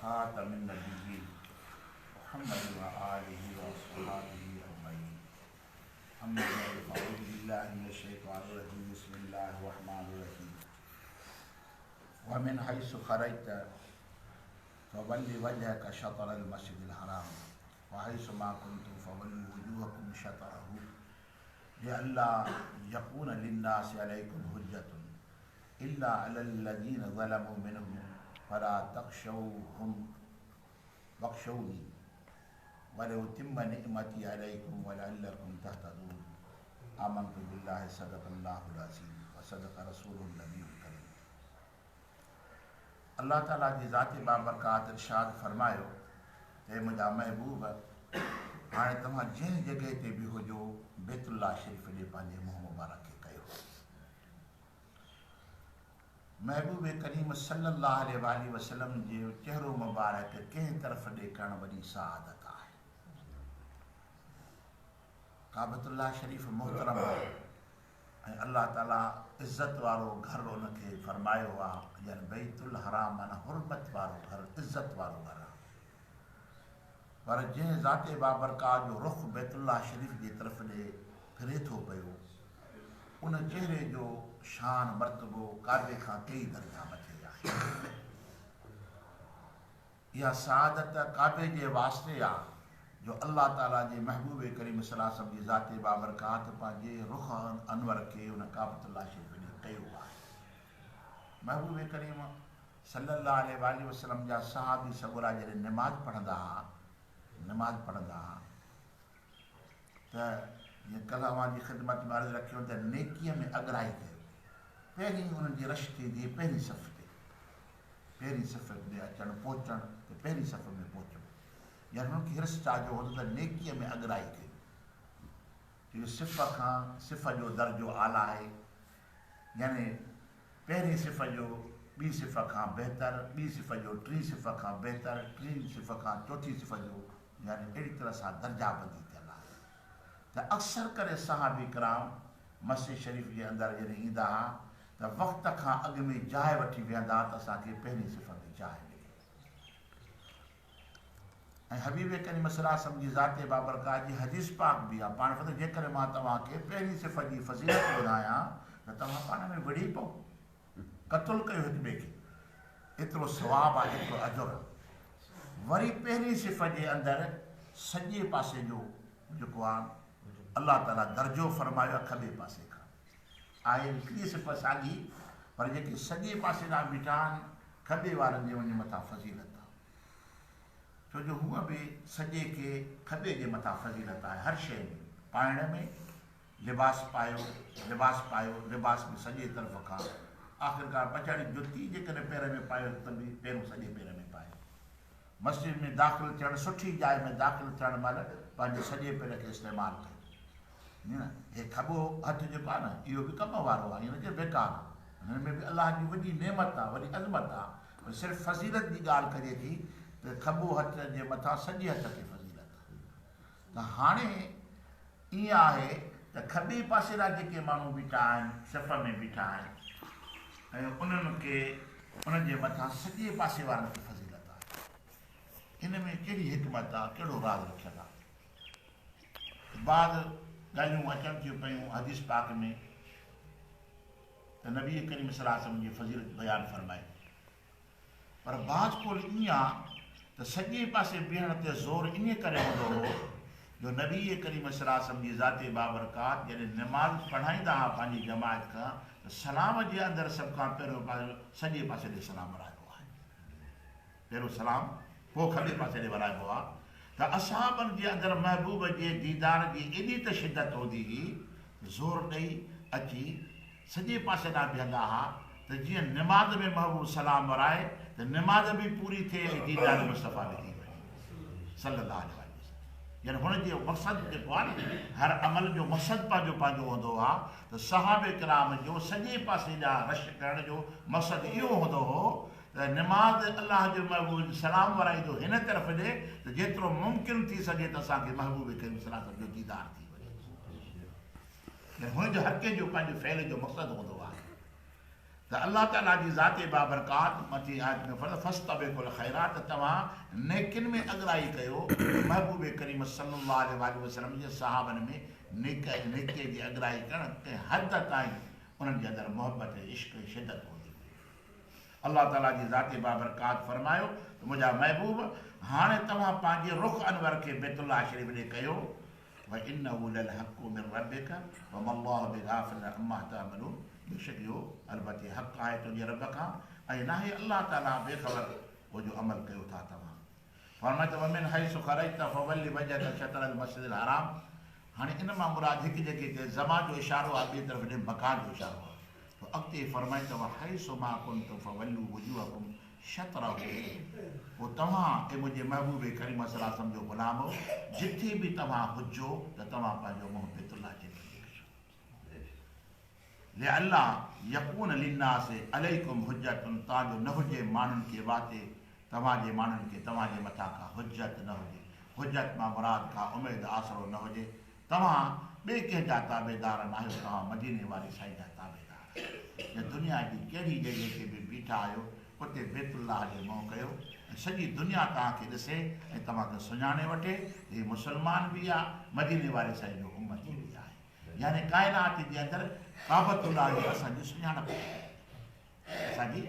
خاتم النبيين محمد وآله وأصحابه أجمعين. أما بعد، فأعوذ بالله من الشيطان الرجيم. بسم الله الرحمن الرحيم. ومن حيث خرجت فول وجهك شطر المسجد الحرام وحيث ما كنتم فولوا وجوهكم شطره لئلا يكون للناس عليكم حجة إلا على الذين ظلموا منهم فلا تخشوهم واخشوني ولأتم نعمتي عليكم ولعلكم تهتدون. آمنت بالله. صدق الله العظيم وصدق رسوله النبي الڪريم. الله تعاليٰ جي ذات بابرڪات ارشاد فرمايو ته اي منهنجا محبوب، هاڻي توهان جنهن جڳهه تي به هجو، بيت الله شريف ڏي پنهنجي منهن مبارڪ کي ڪيو. محبوب ڪريم صلي الله عليه واٰله وسلم جو چهرو مبارڪ ڪنهن طرف ڏي ڪرڻ وڏي سعادت آهي. ڪعبة الله شريف محترم آهي ۽ الله تعالي عزت وارو گهر ان کي فرمايو آهي، يعني بيت الحرام معنيٰ حرمت وارو گهر، عزت وارو گهر آهي. پر جنهن ذات بابرڪات جو رخ بيت الله شريف جي طرف ڏي ڦري ٿو پيو، ان چهري جو شان مرتبو ڪعبي کان ڪيئي درجا مٿي آهي. اها سعادت ڪعبي جي واسطي آ جو الله تعاليٰ جي محبوب ڪريم صلي الله عليه وسلم جي ذات بابرڪات پنهنجي رخ انور کي ان ڪعبة الله شريف ڏي ڪيو آهي. محبوب ڪريم صلي الله عليه واٰله وسلم جا صحابي سڳورا جڏهن نماز پڙهندا ها، نماز پڙهندا ها ته جيئن ڪلهه اوهان جي خدمت ۾ عرض رکيو ته نيڪيء ۾ اڳرائي ڪيو. پهرين انهن جي رش ٿيندي هئي پهرين صف تي. پهرين صف تي اچڻ پهچڻ ته پهرين صف ۾ پهچبو. يعني انهن کي حرص چاهه جو هوندو ته نيڪيء ۾ اڳرائي ڪيو. ڇو جو صف کان صف جو درجو اعليٰ آهي. يعني پهرين صف جو ٻي صف کان بهتر، ٻي صف جو ٽين صف کان بهتر، ٽين صف کان چوٿين صف جو، يعني اهڙي طرح سان درجا بندي ٿيل آهي ته اڪثر ڪري صحابي ڪرام مسجد شريف جي اندر جڏهن ايندا ها ته وقت کان اڳ ۾ جاء وٺي ويهندا ها ته اسان کي پهرين صف ۾ جاء ملي. ۽ حبيب ڪريم صلي الله عليه وسلم جي ذات بابرڪات جي حديث پاڪ به آهي، پاڻ فرمايو جيڪڏهن مان توهان کي پهرين صف جي فضيلت ٻڌايان ته توهان پاڻ ۾ وڙهي پئو، قتل ڪيو هڪ ٻئي کي، ايترو ثواب آهي، ايترو اجر آهي. وري پهرين صف جي اندر سڄي پاسي جو جيڪو آهي الله تعالي درجو فرمايو آهي کٻي پاسي کان آهي هڪڙي صف ساڳي پر جيڪي سڄي پاسي ڏانهن بيٺا آهن کٻي وارن جي وڃي مٿان فضيلت آهي. ڇو جو هونء به سڄي کي کٻي جي مٿان فضيلت آهي هر شيء ۾، پائڻ ۾، لباس پايو، لباس پايو، لباس به سڄي طرف کان، آخرڪار پڇاڙي جتي جيڪڏهن پير ۾ پايو ته به پهريون سڄي پير ۾ پايو. مسجد ۾ داخل ٿيڻ، سٺي جاء ۾ داخل ٿيڻ مهل پنهنجي سڄي پير کي استعمال ڪيو. ائين نه، هي کٻو هٿ جيڪو آهي نه، اهو به ڪم وارو آهي، ائين نه چئي بيڪار آهي. هن ۾ به الله جي وڏي نعمت آهي، وڏي عظمت آهي. پر صرف فضيلت جي ڳالهه ڪجي ٿي ته کٻو هٿ جي مٿان سڄي هٿ کي فضيلت آهي. ته هاڻي ائين آهي ته کٻي پاسي ڏانهن جيڪي ماڻهو بيٺا آهن، صف ۾ بيٺا آهن ۽ انهن کي انهن جي مٿان سڄي پاسي وارن کي فضيلت آهي. ان ۾ ڪهڙي حڪمت آهي، ڪهڙو راز رکيل آهي؟ بعض ڳالهيون اچن ٿيون پيون حديث پاڪ ۾ ته نبي ڪريم صلي الله عليه وسلم جي فضيلت بيان فرمائي، پر بعض قول ائين آ ته سڄي پاسي بيهڻ تي زور انهي ڪري هوندو هو جو نبي ڪريم صلي الله عليه وسلم جي ذات بابرڪات جڏهن نماز پڙهائيندا ها پنهنجي جماعت کان ته سلام جي اندر سڀ کان پهريون سڄي پاسي ڏي سلام ورائبو آهي. پهريون سلام پوء کٻي پاسي ڏي ورائبو آ ته اصحابن جي اندر محبوب جي ديدار جي ايڏي ته شدت هوندي هئي ته زور ڏئي اچي سڄي پاسي ڏانهن بيهندا ها ته جيئن نماز ۾ محبوب سلام ورائي ته نماز به پوري ٿئي ۽ ديدار مصطفيٰ به ٿي وڃي صلي الله عليه واٰله وسلم. يعني هن جو مقصد جيڪو آهي نه هر عمل جو مقصد پنهنجو پنهنجو هوندو آ ته صحابه ڪرام جو سڄي پاسي ڏانهن رش ڪرڻ جو مقصد اهو هوندو هو ته نماز الله جو محبوب سلام ورائيندو هن طرف ڏي ته جيترو ممڪن ٿي سگهي ته اسان کي محبوب ڪريم صلي الله عليه وسلم جو ديدار ٿي وڃي. يعني هن جو هر ڪنهن جو پنهنجو فعل جو مقصد هوندو آهي. ته الله تعاليٰ جي ذات بابرڪات مٿين آيت ۾ فرمايو فاستبقوا الخيرات ته توهان نيڪين ۾ اڳرائي ڪيو ته محبوب ڪريم صلي الله عليه واٰله وسلم جي صحابن ۾ نيڪي جي اڳرائي ڪرڻ ڪنهن حد تائين انهن جي اندر محبت ۽ عشق ۽ شدت هوندي هئي. الله تعاليٰ جي ذات بابرڪات فرمايو ته منهنجا محبوب هاڻي توهان پنهنجي رخ انور کي بيت الله شريف ڏي ڪيو وانه للحق من ربک وما الله بغافل عما تعملون بيشڪ اهو البته حق آهي تنهنجي رب کان ۽ ناهي الله تعالي بي خبر اهو جو عمل ڪيو ٿا توهان. فرمايو ته ومن حيث خرجت فول وجهک شطر المسجد الحرام هاڻي ان مان مراد هڪ جڳهه تي زمان جو اشارو آهي ٻئي طرف ڏي مڪان جو اشارو آهي پوء اڳتي فرمائي ته وحيث ما ڪنتم فولوا وجوهکم شطره پوء توهان اي منهنجي محبوب ڪريم صلي الله عليه وسلم جو غلامؤ جٿي به توهان هجو ته توهان پنهنجو منهن بيت الله جي طرف ڪجو. لئلا يڪون للناس عليڪم حجة تان جو نه هجي ماڻهن کي واتي توهان جي ماڻهن کي توهان جي مٿان ڪا حجت نه هجي حجت مان مراد ڪا اميد آسرو نه هجي توهان ٻئي ڪنهن جا تابعدار ناهيو، توهان مديني واري سائين جا تابعدار آهيو. جي دنيا جي ڪهڙي جڳهه تي به بيٺا آهيو، اتي بيت الله ڏي منهن ڪيو ۽ سڄي دنيا توهان کي ڏسي ۽ توهان کي سڃاڻي وٺي ته هي مسلمان به آ، مديني واري سائين جو امتي به آهي. يعني ڪائنات جي اندر ڪعبة الله جي اسان جي سڃاڻپ آهي. اسان جي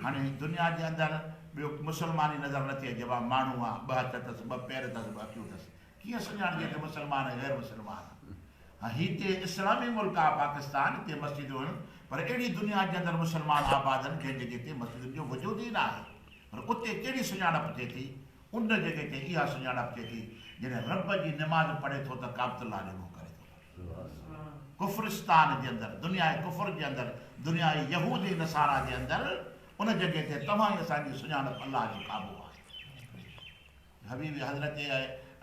هاڻي دنيا جي اندر ٻيو مسلمان ئي نظر نٿي اچي ڀا ماڻهو آ ٻه هٿ اٿس ٻه پير اٿس ٻه اکيون اٿس ڪيئن سڃاڻجي ته مسلمان ۽ غير مسلمان آ هي هتي اسلامي ملڪ آ پاڪستان هتي مسجدون آهن پر اهڙي دنيا جي اندر مسلمان آباد آهن جنهن جڳهه تي مسجدن جو وجود ئي نه آهي پر اتي ڪهڙي سڃاڻپ ٿئي ٿي ان جڳهه تي اها سڃاڻپ ٿئي ٿي جڏهن رب جي نماز پڙهي ٿو ته ڪعبة الله ڏي منهن ڪري ٿو. ڪفرستان جي اندر، دنياء ڪفر جي اندر، دنياء يهود ۽ نصارا جي اندر، ان جڳهه تي توهان ۽ اسان جي سڃاڻپ الله جو ڪعبو آهي. حبيب حضرت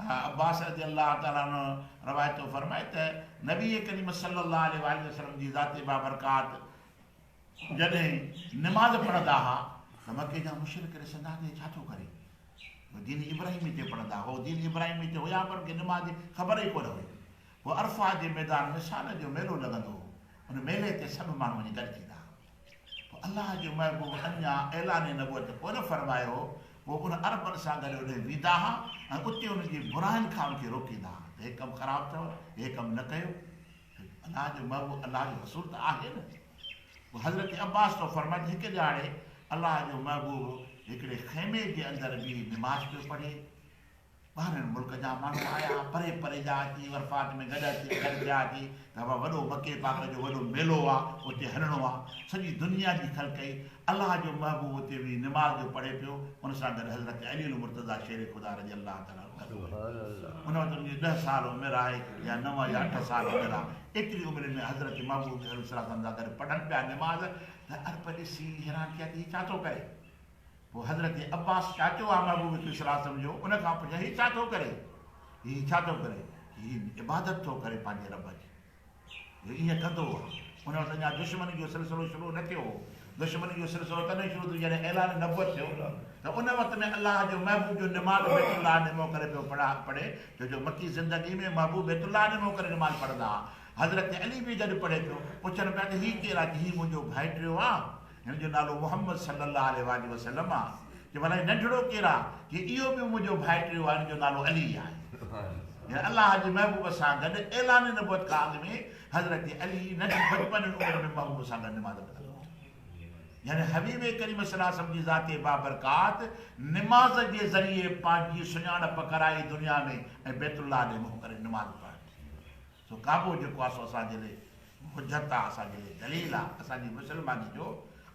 عباس رضي الله تعالٰي عنه روايت ٿو فرمائي ته نبي ڪريم صلي الله عليه واٰله وسلم جي ذات بابرڪات جڏهن نماز پڙهندا ها ته مڪي جا مشرڪ ڏسندا ته هي ڇا ٿو ڪري؟ هو دين ابراهيمي تي پڙهندا هو دين ابراهيمي تي هيا پر ان کي نماز جي خبر ئي ڪونه هئي. پوء عرفات جي ميدان ۾ سال جو ميلو لڳندو هو. ان ميلي تي سڀ ماڻهو وڃي گڏ ٿيندا ها. پوء الله جو محبوب اڃا اعلان نبوت ڪونه فرمايو هو، پوء ان عربن سان گڏ اوڏي ويندا ها ۽ اتي انهن جي براين کان ان کي روڪيندا ها ته هي ڪم خراب اٿو، هي ڪم نه ڪيو. الله جو محبوب الله جو رسول ته آهي نه. پوء حضرت عباس ٿو فرمائي ته هڪ ڏهاڙي الله جو محبوب هڪڙي خيمي جي اندر بيهي نماز پيو پڙهي. ٻاهرين ملڪ جا ماڻهو آيا، پري پري جا اچي عرفات ۾ گڏ اچي گڏ ٿيا اچي ته بابا وڏو مڪي پاڪ جو وڏو ميلو آ، اتي هلڻو آ. سڄي دنيا جي خلق ڪئي. الله جو محبوب اتي ويهي نماز جو پڙهي پيو، ان سان گڏ حضرت علي المرتضيٰ شير خدا رضي الله تعالٰي عنه گڏ هيو. ان وقت ان جي ڏهه سال عمر آهي يا نو يا اٺ سال عمر آ. ايتري عمر ۾ حضرت محبوب عليه الصلوة والسلام سان گڏ پڙهن پيا نماز ته عرب ڏسي حيران ٿيا ته هي ڇا ٿو ڪري؟ پوء حضرت عباس چاچو آ محبوب عليه الصلوة والسلام جو ان کان پڇيا هي ڇا ٿو ڪري؟ هي ڇا ٿو ڪري؟ هي عبادت ٿو ڪري پنهنجي رب جي. جو ائين ڪندو هو. ان وقت اڃا دشمني جو سلسلو شروع نه ٿيو هو. دشمني جو سلسلو تڏهن شروع ٿيو جڏهن اعلان نبوت ٿيو ته ان وقت ۾ الله جو محبوب جو نماز بيت الله ڏي منهن ڪري پيو پڙهي ڇو جو مڪي زندگي ۾ محبوب بيت الله ڏي منهن ڪري نماز پڙهندا ها. حضرت علي به گڏ پڙهي پيو. پڇن پيا ته هي ڪير آ؟ چي هي منهنجو ڀائٽيو آ. هن جو نالو محمد صلي الله عليه واٰله وسلم آ. چي ڀلا هي ننڍڙو ڪير آ؟ چي اهو به منهنجو ڀائٽيو آ، هن جو نالو علي آهي. يعني الله جي محبوب سان گڏ اعلان نبوت کان اڳ ۾ حضرت علي ننڍي بچپن عمر ۾ محبوب سان گڏ نماز پڙهندو هو. يعني حبيب ڪريم صلي الله عليه وسلم جي ذات بابرڪات نماز جي ذريعي پنهنجي سڃاڻپ ڪرائي دنيا ۾ ۽ بيت الله ڏي منهن ڪري نماز پڙهڻ. سو ڪعبو جيڪو آهي سو اسان جي لئي حجت آهي، اسان جي لئي دليل آهي، اسان جي مسلماني جو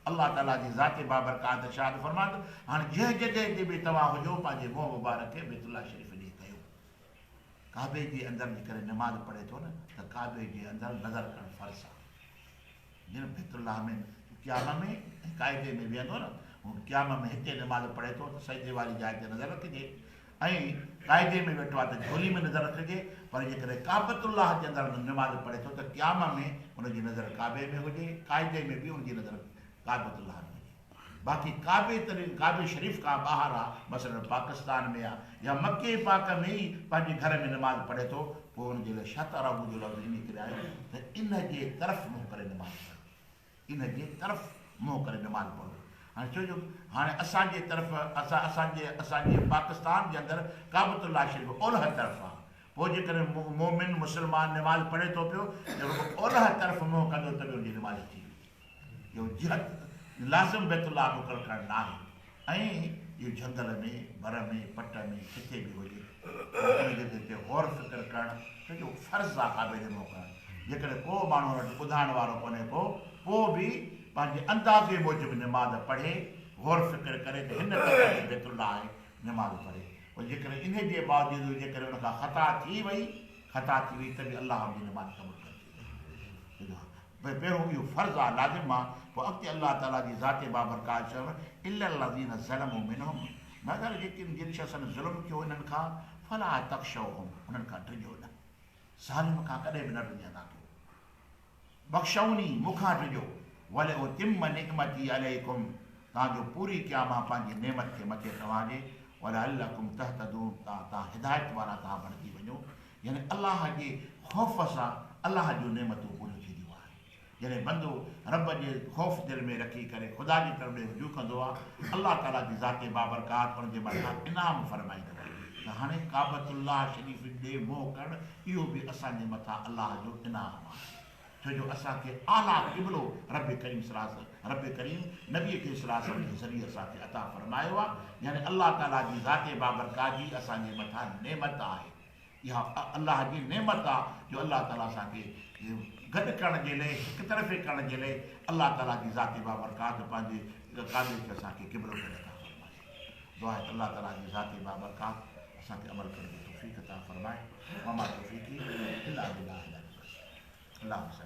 الله تعاليٰ جي ذات بابرڪات ارشاد فرمايو ته هاڻي جنهن جڳهه تي به توهان هجو پنهنجي منهن مبارڪ کي بيت الله شريف ڏي ڪيو. ڪعبي جي اندر جيڪڏهن نماز پڙهي ٿو نه ته ڪعبي جي اندر نظر ڪرڻ فرض آهي. جيئن بيت الله ۾ قيام ۾ ۽ قاعدي ۾ ويهندو نه هو قيام ۾ هتي نماز پڙهي ٿو ته سجدي واري جاء تي نظر رکجي ۽ قاعدي ۾ ويٺو آهي ته جهولي ۾ نظر رکجي پر جيڪڏهن ڪعبة الله جي اندر نماز پڙهي ٿو ته قيام ۾ ان جي نظر ڪعبي ۾ هجي قاعدي ۾ به ان جي نظر ڪعبة الله ۾ هجي باقي ڪعبي ترين ڪعبي شريف کان ٻاهر آ مثلا پاڪستان ۾ آ يا مڪي پاڪ ۾ ئي پنهنجي گهر ۾ نماز پڙهي ٿو پوء ان جي لاء شطره جو لفظ انهي ڪري آيو ته ان جي طرف منهن ڪري نماز پڙهه. ان جي طرف منهن ڪري نماز پڙهو. هاڻي ڇو جو هاڻي اسان جي طرف اسان اسان جي اسان جي پاڪستان جي اندر ڪعبة الله شريف اولهه طرف آ پوء جيڪڏهن مؤمن مسلمان نماز پڙهي ٿو پيو ته رڳو اولهه طرف منهن ڪندو ته به ان جي نماز ٿي ويندي. اهو جهت لازم بيت الله مقرر ڪرڻ ناهي ۽ اهو جهنگل ۾ بر ۾ پٽ ۾ ڪٿي به هجي پر ان جي تي غور فڪر ڪرڻ سڄو فرض آ ڪعبي ڏي منهن ڪرڻ جيڪڏهن ڪو ماڻهو ان وٽ ٻڌائڻ وارو ڪونهي ڪو پوء به پنهنجي اندازي موجب نماز پڙهي غور فڪر ڪري ته هن طرف تي بيت الله آهي نماز پڙهي پوء جيڪڏهن انهي جي باوجود به جيڪڏهن ان کان خطا ٿي وئي خطا ٿي وئي ته به الله ان جي نماز قبول ڪري ڇڏيندو. پهريون اهو فرض آ لازم آ پوء اڳتي الله تعالي جي ذات بابرڪات چيو الا الذين ظلموا منهم مگر جيڪي جن شخصن ظلم ڪيو انهن کان فلا تخشوهم انهن کان ڊڄو نه ظالم کان ڪڏهن به نه ڊڄندا ڪيو واخشوني مون کان ڊڄو ولاتم نعمتي عليڪم تان جو پوري ڪيان مان پنهنجي نعمت کي مٿي توهان جي ولعلڪم تهتدون تان تان هدايت وارا توهان بڻجي وڃو يعني الله جي خوف سان الله جون نعمتون پوريون ٿينديون آهن. جڏهن بندو رب جي خوف دل ۾ رکي ڪري خدا جي طرف ڏي رجوع ڪندو آهي، الله تعاليٰ جي ذات بابرڪات ان جي مٿان انعام فرمائيندو آهي ته هاڻي ڪعبة الله شريف ڏي منهن ڪرڻ اهو به اسان جي مٿان الله جو انعام آهي. ڇو جو اسان کي اعليٰ قبلو رب ڪريم صلعم رب ڪريم نبي ڪريم صلعم جي ذريعي اسان کي عطا فرمايو آهي يعني الله تعاليٰ جي ذات بابرڪات جي اسان جي مٿان نعمت آهي. اها الله جي نعمت آ جو الله تعالي اسان کي گڏ ڪرڻ جي لئي هڪ طرفي ڪرڻ جي لئي الله تعالي جي ذات بابرڪات پنهنجي ڪعبي کي اسان کي قبلو ڪري عطا فرمائي. دعا آهي ته الله تعالي جي ذات بابرڪات اسان کي عمل ڪرڻ جي توفيق عطا فرمائي. وما توفيقي الا بالله العلي العظيم. اللهم صل.